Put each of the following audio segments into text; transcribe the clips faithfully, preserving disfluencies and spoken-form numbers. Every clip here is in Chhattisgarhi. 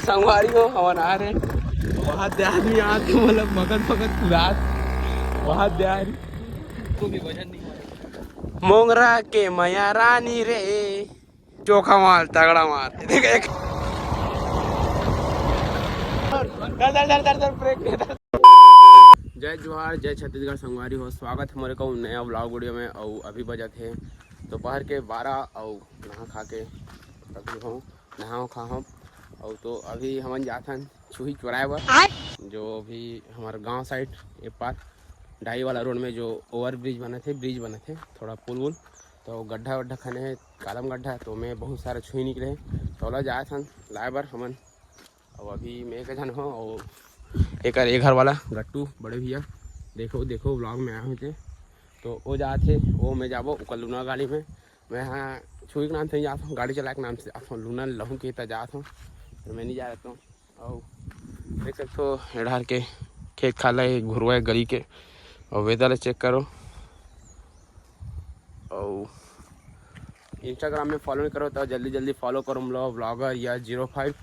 संगवारी हो, हमन आ रहे। वहाँ दे आदमी आके, मतलब, मगन मगन कुदात। वहाँ दे आदमी। तो भी वजन नहीं। मोंगरा के मया रानी रे। चोखा माल, तगड़ा माल। देख, एक। डर, डर, डर, डर, डर, ब्रेक दे, डर। जय जोहार, जय छत्तीसगढ़ संगवारी हो, स्वागत है मोरे को नया व्लॉग वीडियो में। अउ अभी बजत हे दोपहर के बारह, अउ नहा खा के तभी हो नहाओ खा हम। अउ तो अभी हमन जाथन छुही चोराए बर, जो अभी हमारे गांव साइड ए पार डाई वाला रोड में जो ओवर ब्रिज बनत हे, ब्रिज बनत हे, थोड़ा पुल वुल, तो गड्ढा वड्ढा खने हे, कालम गड्ढा, तो मैं बहुत सारा छुही निकले हे, तो ओला जाथन लाए बर हमन। अउ अभी मैं एक झन हो, अउ एकर ए घर वाला गट्टू बड़े भैया, देखो, देखो, व्लॉग में आए होते, तो वो जात हे, वो मैं जाबो ओकर लूना गाड़ी में। मैं हाँ छुई के नाम से जात हूँ, गाड़ी चलाए के नाम से जात हूँ, लूना लहू के त जात हूँ, तो मैं नहीं जा रहता हूँ। अउ देख सकते हो, एढ़ार के खेत खाला है, घुरवा है गली के, और वेदर चेक करो। अउ Instagram में फॉलो नहीं करो तो जल्दी जल्दी फॉलो करो, मतलब, व्लॉगर या जीरो फाइव।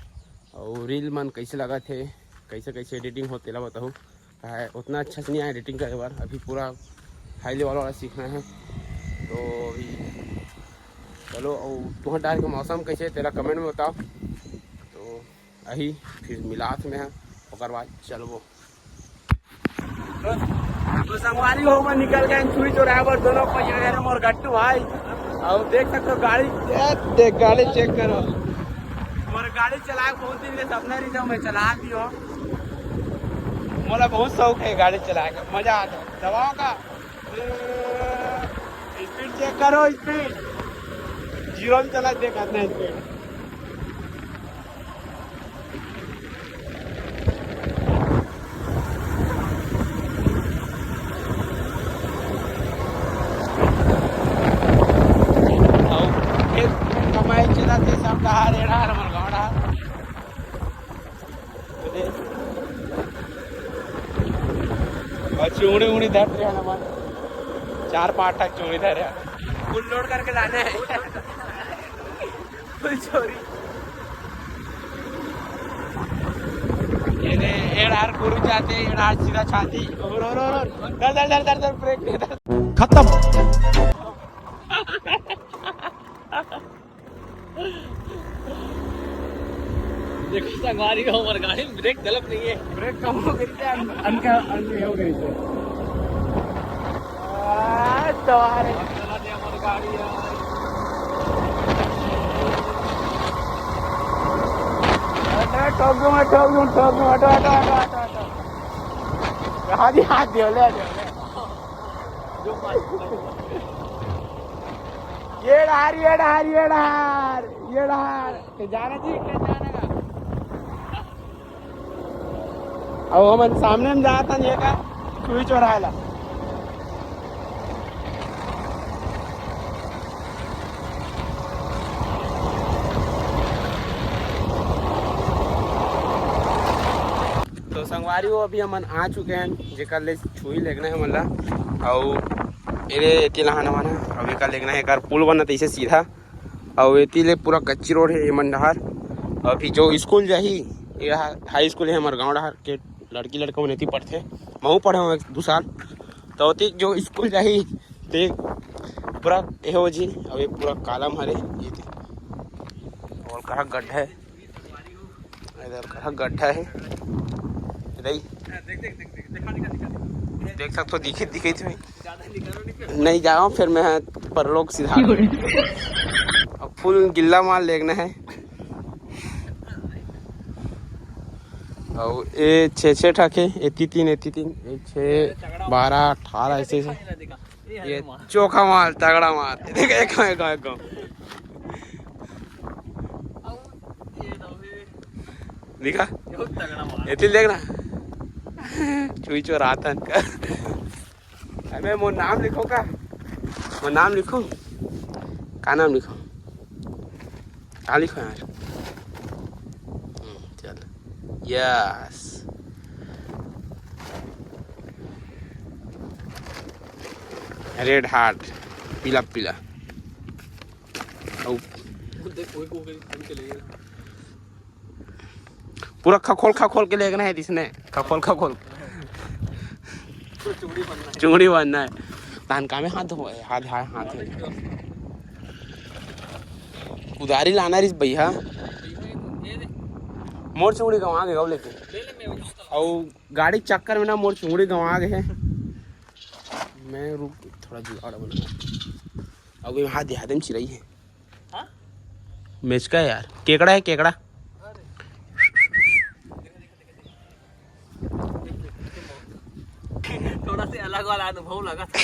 और रील मन कैसे लगा थे, कैसे कैसे एडिटिंग हो, तेला बताओ। है उतना अच्छा से नहीं आया एडिटिंग करे बर, अभी पूरा हाई लेवल वाला सीखना है। तो अभी चलो, और तुहर डार के मौसम कैसे, तेला कमेंट में बताओ। तो अही फिर मिलात में है, ओकर बाद चलबो। तो संगवारी हो, मैं निकल गए छुई चोराए बर, दोनों पहिया घर मोर गट्टू भाई। और देख सकते हो गाड़ी, ए, देख गाड़ी चेक करो। मोर गाड़ी चलाए बहुत दिन के सपना रही, मैं चला दियो। मोला बहुत शौक है गाड़ी चलाए का, मजा आता है। दबाओ का, स्पीड चेक करो, स्पीड जीरो में चला, देख कितना स्पीड। अउ खेत में कमाई चलत हे, सब डहार एढ़ार हमर गाँव डहार। और चूड़ी उड़ी धर रहे हैं हमन, चार पाँच ठक चूड़ी धरे हैं। फुल लोड करके लाने हैं। फुल चोरी। ये ले, एढ़ार गुरु जाते, एढ़ार सीधा छाती। और, और, और, और। डर, डर, डर, डर, डर, ब्रेक दे, डर। खत्म। देखो संगवारी हो, हमर गाड़ी में ब्रेक डलत नहीं है। ब्रेक कम हो गई क्या? अन-, अनका, अनका हो गई तो। आ, सवार है। चला दे हमर गाड़ी यार। अरे, ठोक दूंगा, ठोक दूंगा, ठोक दूंगा, हटो, हटो, हटो, हटो, हटो। हाथ ही हाथ दियो, ले, ले, ले। ये डहार, ये डहार, ये डहार, ये डहार। के जाना जी, के जाना का? अब हमन सामने में जात हन, ये का छुई चोराए ला। तो संगवारी हो, अभी हमन आ चुके हैं, जेकर ले छुई लेगना है हमन ला। अउ एरे एती लहान हमन ह, अउ एकर लेगना है, एकर पुल बनत ऐसे सीधा, अउ एती ले पूरा कच्ची रोड है ये मन डहार। अभी जो स्कूल जाही, ये हा-, हाई स्कूल है हमर गाँव डहार के, लड़की लड़का मन एती पढ़थे, महू पढ़े हूँ एक दू साल, तो ओती जो स्कूल जाही ते पूरा एहो जी, अउ ये पूरा कालम हरे, ये ते। और कहाँ गड्ढा है, इधर कहाँ गड्ढा है, इधर ही। देख सकते हो, दिखे, दिखे थे। नहीं जाओ, फिर मैं परलोक सिधार। अब फुल गिल्ला माल लेगना है। अउ ए छे, छे ठक हे, एती तीन, एती तीन, ए छे, बारह, अठारह ऐसे, ऐसे। ये चोखा माल, तगड़ा माल। देख, एक, एक, एक, एक। दिखा। बहुत तगड़ा माल। एती देख ना। छुई चोराथन। अबे, मोर नाम लिखो का? मोर नाम लिखो? का नाम लिखो? का लिखो यार? हम्म, चल। यस। रेड हार्ट, पीला पीला। अउ देख, कोई को कोई चले गया। पूरा खखोल खखोल के लेगना हे इसने, खखोल खखोल। चुंगड़ी बनना है। धान कामे हाथ धो, हाथ, हाथ, हाथ। कुदारी लाना रिस भैया। मोर चुंगड़ी गंवा गे गव लेके। अउ गाड़ी चक्कर में ना मोर चुंगड़ी गंवा गे हे। मैं रुक, थोड़ा जुगाड़ बना। अब ये हाथ दिहा दे, चिरई हे। हाँ? मेचका है यार, केकड़ा है, केकड़ा। थोड़ा से अलग वाला अनुभव लगा था।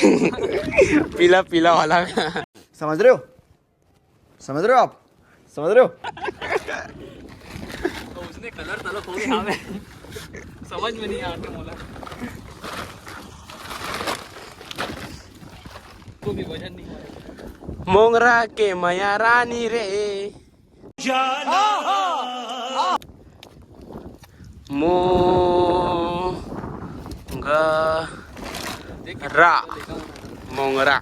पीला पीला वाला। समझ रहे हो? समझ रहे हो आप? समझ रहे हो? तो उसने कलर तलो थोड़ी हमें समझ में नहीं आते मोला। तो भी वजन नहीं है। मोंगरा के मया रानी रे। मोंगरा, मोंगरा।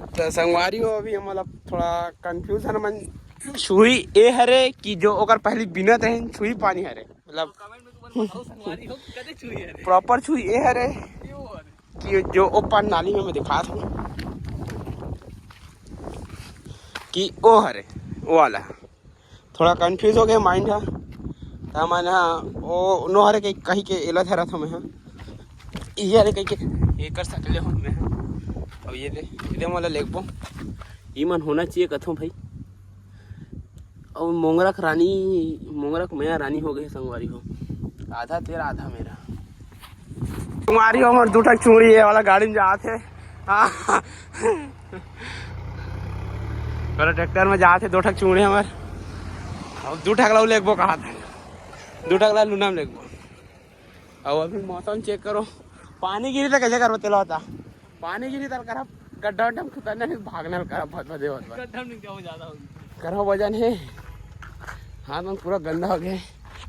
तो संगवारी हो, अभी हम मतलब थोड़ा कंफ्यूजन मन, छुई ए हरे कि जो ओकर पहली बिनत रहे, छुई पानी हरे, मतलब कमेंट में तुमन बताओ, संगवारी हो, कते छुई हरे? प्रॉपर छुई ए हरे कि जो ओ पार नाली में मैं दिखात हूँ कि ओ हरे, ओ वाला। थोड़ा कंफ्यूज हो गया माइंड ह। त मन ह ओ नो हरे कही, कही के एला धरत हूँ मैं ह। ये हरे कही के ये कर सकले हूँ मैं ह। अब ये दे, ये दे मोला लेगबो। ई मन होना चाहिए कथों भाई। अब मोंगरा के रानी, मोंगरा के मया रानी हो गई संगवारी हो। आधा तेरा, आधा मेरा। संगवारी हो, हमर दू ठक चुंगड़ी ये वाला गाड़ी में जात हे। हाँ। वाला ट्रैक्टर में जात हे, दो ठक चुंगड़ी हमर। अब दू ठक ला लेगबो कहा था। दू ठक ला लूना में लेगबो। अब अभी मौसम चेक करो। पानी गिरी त कैसे करबो तेला होता? पानी गिरी त करब, गड्ढा उड्ढा में खुतरना नहीं, भागना करब, भद भदे होत बा। गड्ढा में क्या हो ज्यादा होगी? करब वजन हे, हाथ मन पूरा गंदा हो गए।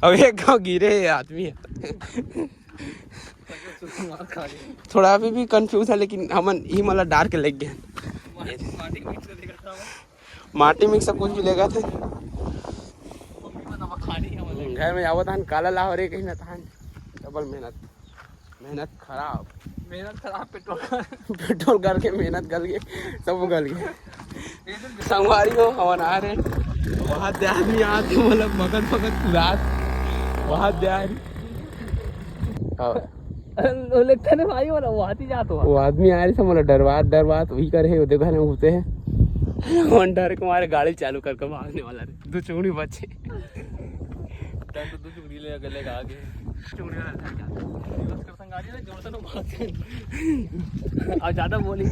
अब एक गाँव गिरे हे आदमी हे। मार खा गए। थोड़ा अभी भी कंफ्यूज है, लेकिन हमन ही मला डार के लेग गए। माटी, माटी mix कर देगा था। माटी mix कुछ भी लेगा थे। मम्मी मन अब खानी है मतलब। घर में आवत हन, काला लाव रे कहीं ना तहन। डबल मेहनत, मेहनत खराब। मेहनत खराब, पेट्रोल। पेट्रोल करके मेहनत गल गए, सब गल गए। संगवारी हो, हमन आ रहे। वहाँ दे आदमी आत हे, मतलब मगन मगन कुदात। वहाँ दे आदमी। हाँ। ओले तने भाई वाला वो हाथी जात हुआ। वो आदमी आ रहे थे, मतलब डरवात, डरवात वही करे हे, वो देखो ना, घुसे हे। मन डर के मारे गाड़ी चालू करके भागने वाला रहे। दो चुंगड़ी बचे। तब तो दो चुंगड़ी ले गले का आगे। चुंगड़ी वाला था क्या? बस कर संग आ रही है, जोर से ना भाग। और ज्यादा बोली।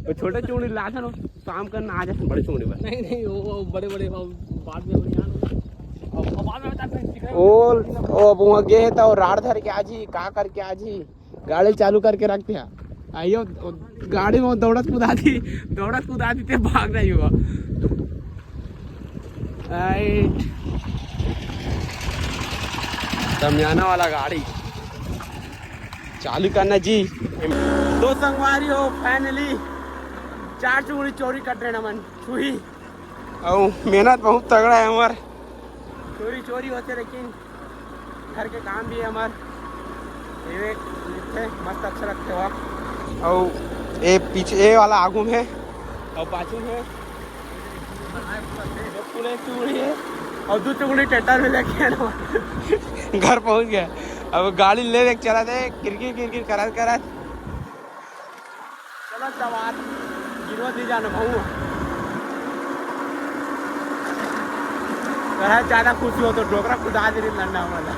वो छोटे चुंगड़ी ला था ना, काम करना आ जाते बड़े चुंगड़ी पर। नहीं, नहीं, वो, वो बड़े, बड़े, वो बाद में, वो यार, वो बाद में बता, फिर चिकन ओ, ओ, अब वहाँ गए तो राड़ धर के आज ही, का करके आज ही, गाड़ी चालू करके रखते हैं। आइयो, ओ, गाड़ी में दौड़त कुदा दी, दौड़त कुदा दी, ते भाग नहीं हुआ। राइट। दमियाना वाला गाड़ी चालू करना जी। तो संगवारी हो, finally चार चुंगड़ी चोरी कर रहे ना मन छुई। अउ मेहनत बहुत तगड़ा है हमार। चोरी चोरी होते, लेकिन घर के काम भी है हमार। ये थे मस्त अच्छा लगते हुआ। अउ ये पीछे, ये वाला आगू में है, अउ पाछू में है। पूरे चुंगड़ी है, अउ दू चुंगड़ी ट्रैक्टर में लेके है ना, घर पहुंच गया। अब गाड़ी ले लेके चला थे, किरकिर किरकिर करत करत। चलो, जवान गिरो दी जान भाऊ। अगर ज्यादा खुशी हो तो डोकरा कुदा दे रे नन्ना वाला।